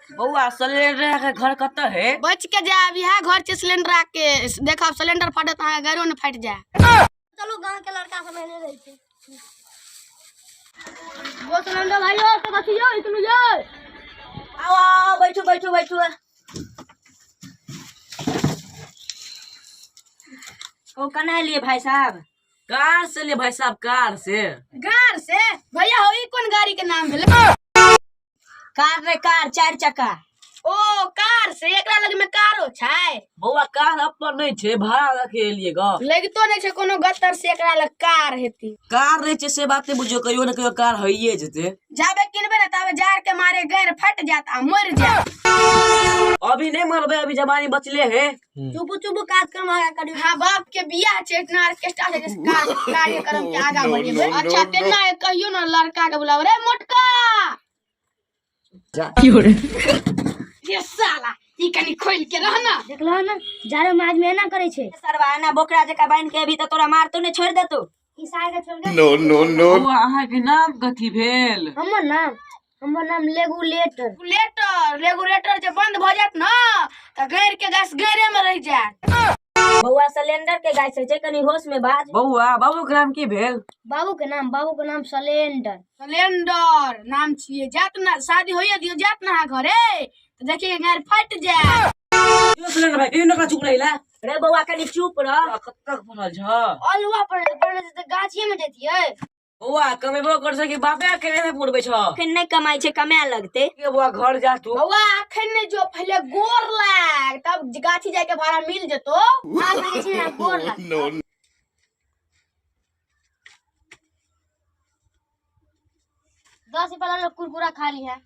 बौआ सिलेंडर के घर कतऽ है? बच के जायब, इएह घर छै सिलेंडर के। देखब सिलेंडर फाटत, अहाँके गैरो ने फाटि जाय। चलू, गाँव के लड़का सब एहने रहै छै। वो सिलेंडर भाई हो तो कथी यो इतनु यो। आओ आओ, बैठू बैठू बैठू। ओ कना लिए भाई साहब? कार से लिए भाई साहब, कार से। गार से भैया हो, ई कोन गाड़ी के नाम भेलै? कार रे कार, चारि चक्का। ओ कार से, एकरा लग में कारो छै? बौआ, कार अपन नहीं छे, भाड़ा रखे एलिए ग। लगितो नहि छै कोनो गत्तर से एकरा लग कार हेती। कार नहीं छे से बात नहीं बुझियो, कहियो ने कहियो कार हइये जेते। जाबे किनबे ने ताबे जार के मारे गैर फट जात आ मर जात। अभी नहीं मरबे, अभी जवानी बचले है। चुप चुप, कार्यक्रम आगा करियो। हाँ, बाप के बियाह छै, इतना ऑर्केस्ट्रा छै जे कार्यक्रम के आगा बढ़ेबै। अच्छा तेना एक कहियो ने लड़का के बुलाओ रे मोटका। ये साला ई कनी खोल के रहना। देखलहो ने, जाड़ो में आदमी एना करै छै। सरवा एना बोकरा जकाँ बान्हि के अभी तऽ तोरा मारतो ने छोड़ि देतो। ई सार के छोड़ के। No, no, no. बौआ, अहाँ के नाम कथी भेल? हमर नाम, हमर नाम लेगुलेटर। रेगुलेटर, रेगुलेटर जे बंद भऽ जायत ने तऽ गैर के गैस गैरे में रहि जायत। बौआ, सिलेंडर के गाय छै, कनी होश में बाज। बौआ, बाबू के नाम की भेल? बाबू के नाम, बाबू के नाम सिलेंडर। सिलेंडर नाम छियै। जात ना शादी होइए दियौ, जात ना अहाँ घरे तऽ देखिए गैर फाटि जायत। यो सिलेंडर भाई, कहियो नकरा चुप रहिला। रे बौआ, कनी चुप रह। कतक पड़ल छ? अलुआ पर पड़ल छै तऽ गाछिए में जैतियै। बौआ, कमेबो कर सकी बापे के नहीं पुरबे छ। अखन नहि कमाइ छै, कमाए लगतै। के बौआ, घर जा तू। बौआ, अखन नहि जो, पहिले गोर लाग तब गाछी जाय के भाड़ा मिल जेतो। अहाँ जे छै ने गोर लाग। No. 10 रुपया लऽ कुरकुरा खा ली है।